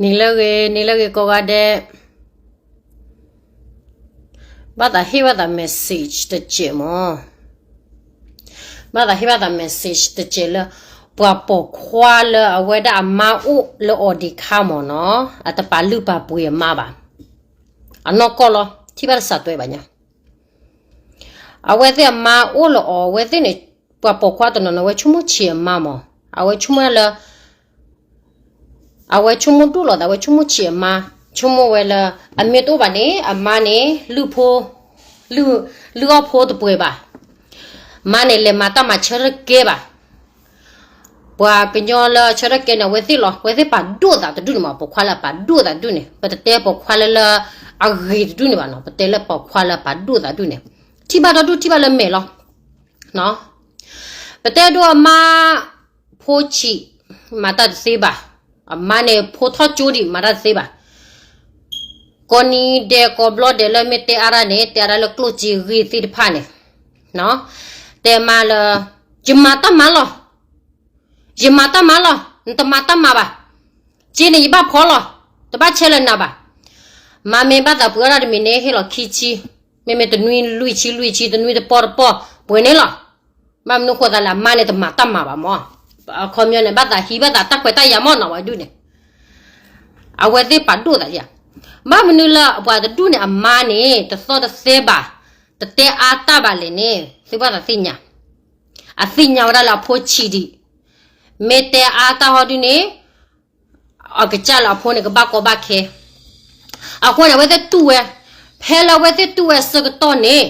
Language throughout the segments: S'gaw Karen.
နံၤလၢအဂ့ၤ နံၤလၢအဂ့ၤကိးဂၤဒဲး, ဘၣ်သးဟ့ၣ်ဘၣ်သး message တစဲးမၢ်, ဘၣ်သးဟ့ၣ်ဘၣ်သး message တစဲးလၢ ပှၤပိာ်ခွါလၢအဝဲဒၣ်အမါအိၣ်လၢအီၤဒံးခါမၢ်နီၤ, အတပာ်လုၢ်ပာ်ပှ့ၤအမါဘၣ်, အနီၢ်ကီၢ်လီၤ ထံၣ်ဘၣ်တစးတွဲဘၣ်ညါ အဝဲသ့ၣ်အမါအိၣ်လၢအီၤ အဝဲသ့ၣ်န့ၣ်, ပှၤပိာ်ခွါတနီၤနီၤ အဝဲဆိကမိၣ်ဆံးအမါမၢ်, အဝဲဆိကမိၣ်လၢ အဝဲဆိကမိၣ်ဒိၣ်လီၤသး အဝဲဆိကမိၣ်ဆံးအမါ, ဆိကမိၣ်ဝဲလၢ အမ့ၢ်တအိၣ်ဘၣ်န့ၣ် အမါန့ၣ် လုၢ်ဖိ, လုၢ်, လုၢ်အီၣ်ဖိတပှဲၤဘၣ်, မါန့ၣ်လဲၤမၤတၢ်မၤဆၢထၢၣ်ကဲဘၣ် ပှၤကညီလၢဆၢထၢၣ်ကဲန့ၣ် အဝဲသ့ၣ်လီၤ, အဝဲသ့ၣ်ပာ်ဒိၣ်သးတဒူၣ်န့ၣ်မၢ်, ပိာ်ခွါလၢအပာ်ဒိၣ်သးတဒူၣ်န့ၣ် ပတတဲပိာ်ခွါလၢလၢအဂ့ၤတဒူၣ်န့ၣ်ဘၣ်နီၤ, ပတဲလၢပိာ်ခွါလၢအပာ်ဒိၣ်သးဒူၣ်န့ၣ်, ထံၣ်ဘၣ်ဒီဒူၣ်ထံၣ်ဘၣ်လၢမဲာ်လီၤ. ပတဲဒိၣ်အမါ ဖိဆံး မၤတၢ်တသ့ဘၣ်, အမါန့ၣ် ဖိထီၣ်ကၠိဒံး မၤတၢ်တသ့ဘၣ် ကိးနံၤဒဲးကိးဘျီဒဲးလၢမ့ၢ်တဲအါတၢ်န့ၣ် တဲအါတၢ်လၢကျိၣ်စ့ဂ့ၢ်သ့ၣ်တဖၣ်န့ၣ်, တဲမါလၢ ယမၤတၢ်မၤလီၤ, ယမၤတၢ်မၤလီၤ, နတမၤတၢ်မၤဘၣ်, စ့န့ၣ်ယဘၣ်ဖီလီၤ, တဘၣ်ဆဲးလၢနၤဘၣ်, မါမ့ၢ်ဘၣ်သးပှ့ၤအီၣ်တၢ်တမံၤန့ၣ် ဟ့ၣ်လီၤခံဆံ, မ့မ့ၢ်တနွံလွံၢ်ဆံလွံၢ်ဆံ တနွံတပီၢ်တပီၢ် ပှ့ၤန့ၣ်လီၤ. ဘၣ်မနုၤဃိသးလဲၣ် အမါန့ၣ်တမၤတၢ်မၤဘၣ်မၢ်, အခီပညီန့ၣ် ဘၣ်သးဟံးဘၣ်သးတၢ်ခွဲးတၢ်ယာ်မၢ်နီၤ ဝဲဒၣ်န့ၣ် အဝဲသ့ၣ်ပာ်ဒိၣ်သးဧါ, ဘၣ်မနုၤလၢပှၤတဒူၣ်န့ၣ် အမါန့ၣ် တသီၣ်တသဲဘၣ်, တတဲအါတၢ်ဘၣ်လဲၣ်န့ၣ် သုဘၣ်သးသ့ၣ်ညါ, အသ့ၣ်ညါဝဲဒၣ်လၢအဖိဆံးဒံး, မ့ၢ်တဲအါတၢ်ဟီဒုန့ၣ် အကစၢ်လၢအဖိန့ၣ် ကဘၣ်ကီဘၣ်ခဲ, အဃိန့ၣ် အဝဲသ့ၣ်တူၢ်ဝဲ, ဖဲလၢအဝဲသ့ၣ်တူၢ်ဝဲအဆၢကတီၢ်န့ၣ်,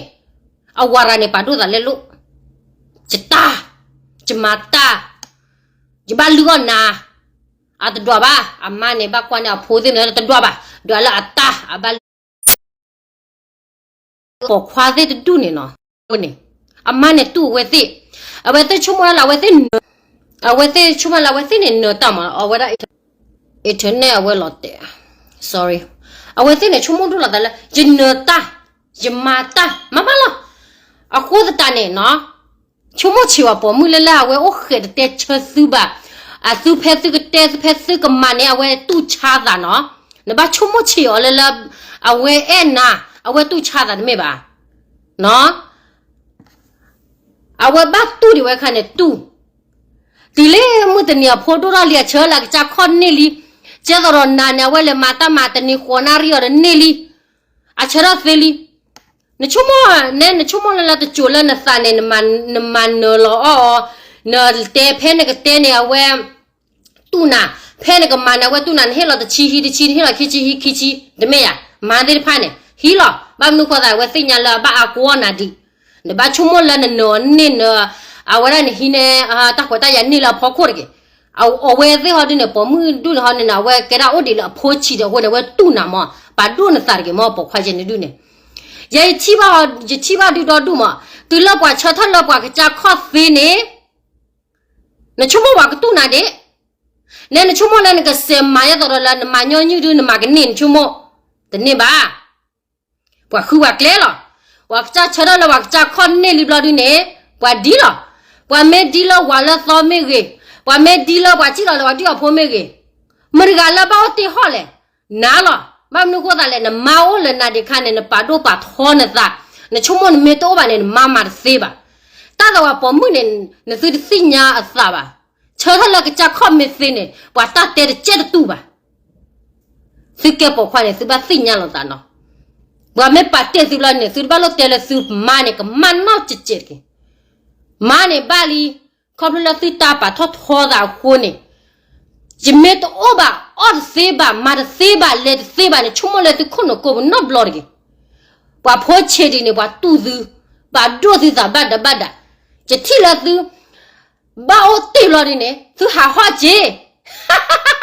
အဝၤရၤန့ၣ် ပာ်ဒိၣ်သးလဲလိာ်, ယတၢ်, ယမၤတၢ်, ယဘၣ်လုၢ်အီၣ်နၤ, အတဒွးဘၣ်, အမါန့ၣ် ဘၣ်ကွၢ်န့ၢ်အဖိသ့ၣ်န့ၣ် တဒွးဘၣ်, ဒွးလၢအတၢ်, အဘၣ် ပိာ်ခွါသ့ၣ်တဒူၣ်န့ၣ်နီၤ, န့ၣ်, အမါန့ၣ်တူၢ်အဝဲသ့ၣ်, အဝဲသ့ၣ်ဆိကမိၣ်လၢအဝဲသ့ၣ်, အဝဲသ့ၣ်ဆိကမိၣ်လၢအဝဲသ့ၣ်န့ၣ်နၢၤတၢ်မး, အဝဲဒၣ် internet အဝဲလီၤတဲာ်, sorry, အဝဲသ့ၣ်န့ၣ်ဆိကမိၣ်ဒိၣ်လီၤသးလၢ ယနၢၤတၢ်, ယမၤတၢ်, မၤဘၣ်လီၤ, အဃိသတးန့ၣ်နီၤ ဆိကမိၣ်ဆံးဝဲပိာ်မုၣ်လၢလၢအဝဲအိၣ်ဃဲးတတဲဆၢသုဘၣ်, အသုဖဲသုကတဲ သုဖဲသုကမၤန့ၣ် အဝဲတူၢ်ဆါသးနီၤ, နဘၣ်ဆိကမိၣ်ဆံးအီၤလၢလၢ, အဝဲအဲၣ်နၤ, အဝဲတူၢ်ဆါသးတမ့ၢ်ဘၣ်, နီၤ, အဝဲဘၣ်တူၢ်ဒံးဝဲခါန့ၣ်တူၢ်, တုၤလၢမုၢ်တနံၤအဖိဒိၣ်ထီၣ်လံ အဆၢလၢအကစၢ်ခီၣ်န့ၢ်လံ, ကဲသိးဒီးနၤန့ၣ် အဝဲလဲၤမၤတၢ်မၤတနံၤဃိးနၣ်ရံၣ်အီၤဒီးန့ၢ်လံ, အဆၢထီၣ်သ့လံ နဆိကမိၣ်န့ၣ် နဆိကမိၣ်လၢလၢတစိၤလၢနသးန့ၣ် နမၤနၢၤလီၤအီၣ်အီၤ, နတဲဖဲနကတဲန့ၣ် အဝဲတူၢ်နၤ, ဖဲနကမၤန့ၣ် အဝဲတူၢ်နၤ, နဟ့ၣ်လီၤတဆံဟံးတဆံ နဟ့ၣ်လီၤခံဆံဟံးခံဆံ, တမ့ၢ်ဧါ, မၤသ့ၣ်တဖၣ်န့ၣ် ဟံးလီၤ, ဘၣ်မနုၤဃိသး အဝဲသ့ၣ်ညါလၢအဘၣ်အါကိးအီၣ်နၤဒံး, နဘၣ်ဆိကမိၣ်လၢနနၢၤန့ၢ်နၢၤ, အဝဲဒၣ်နဟံးန့ၢ်, တၢ်ခွဲးတၢ်ယာ်န့ၢ်လၢအဖီခိၣ်တဂ့ၤ အဝဲသ့ၣ်ဟီဒုန့ၣ် ပိာ်မုၣ်ဒုန့ၣ်ဟီန့ၣ် အဝဲကဲဒၣ်အိၣ်ဒံးလၢအဖိဆံးဒီးအဃိန့ၣ် အဝဲတူၢ်နၤမး, ပာ်ဒိၣ်နသးတဂ့ၤမး ပိာ်ခွါယဲန့ၣ်ဒုန့ၣ်, ယဲယထံၣ်ဘၣ်, ယထံၣ်ဘၣ်ဒုဒီဒူၣ်မး, တုၤလၢပှၤဆၢထၢၣ်လၢပှၤကစၢ်ခီၣ်သ့န့ၣ်, နဆိကမိၣ်ပှၤကတူၢ်နၤဒံး, နဲနဆိကမိၣ်လၢနကစဲးမၤ ယဲသိးဒီးလၢနမၤညီနုၢ်ဒု နမၤကန့ၢ်နဆိကမိၣ်, တန့ၢ်ဘၣ် ပှၤဃုပှၤကျဲလီၤ. ပှၤကစၢ်ဆၢထၢၣ်လၢပှၤကစၢ်ခီၣ်န့ၢ်လံဘျီဒုန့ၣ်, ပှၤဒ်လီၤ. ပှၤမ့ၢ်ဒ်လၢဝၤလၢသီမ့ၢ်ဂ့ၤ, ပှၤမ့ၢ်ဒ်လၢပှၤစံၣ်လီၤလၢပှၤဒုၣ်အဖိမ့ၢ်ဂ့ၤ, မတၤတဂၤလၢဘၣ်အိၣ်တ့ၢ်ဟီၣ်လဲၣ်, နၤလီၤ. ဘၣ်မနုၤဃိသးလဲၣ်, နမါအိၣ်လၢနၤဒံးခါန့ၣ် နပာ်ဒိၣ်ပာ်ထီနသး, နဆိကမိၣ်နမ့ၢ်တအိၣ်ဘၣ်န့ၣ် နမါမၤတသ့ဘၣ်. တၢ်သးဝဲပိာ်မုၣ်န့ၣ် နသုတသ့ၣ်ညါအသးဘၣ်. ဆၢထၢၣ်လၢကစၢ်ခီၣ်မ့ၢ်သ့န့ၣ် ပှၤတၢ်တဲတကဲတတူၢ်ဘၣ်. သုကဲပိာ်ခွါန့ၣ် သုဘၣ်သ့ၣ်ညါလီၤသးနီၤ. ပှၤမ့ၢ်ပာ်တ့ၢ်သုဘျီန့ၣ် သုတဘၣ်လိၣ်တဲလၢသုမါန့ၣ် ကမၣ်နီၢ်ကဲးကဲးတက့ၢ်. မါန့ၣ်ဘၣ်လံ, ခီဖျိလၢသုတၢ်ပာ်ထီၣ်ထီသးအဃိန့ၣ်, ယမ့ၢ်တအိၣ်ဘၣ် အီၣ်တသ့ဘၣ် မၤတသ့ဘၣ် လဲၤတသ့ဘၣ်န့ၣ် ဆိကမိၣ်လၢသုခိၣ်နူာ်ကိးပူၤနီတဘျီတဂ့ၤ. ပှၤဖိဆံးဒံးန့ၣ် ပှၤတူၢ်သု, ပာ်ဒိၣ်သုသးဘၣ်ဒးဘၣ်ဒး, ယထံၣ်လၢသု ဘၣ်အိၣ်တ့ၢ်ဘျီဒ်န့ၣ် သုဟးဟီၣ်က့ၤ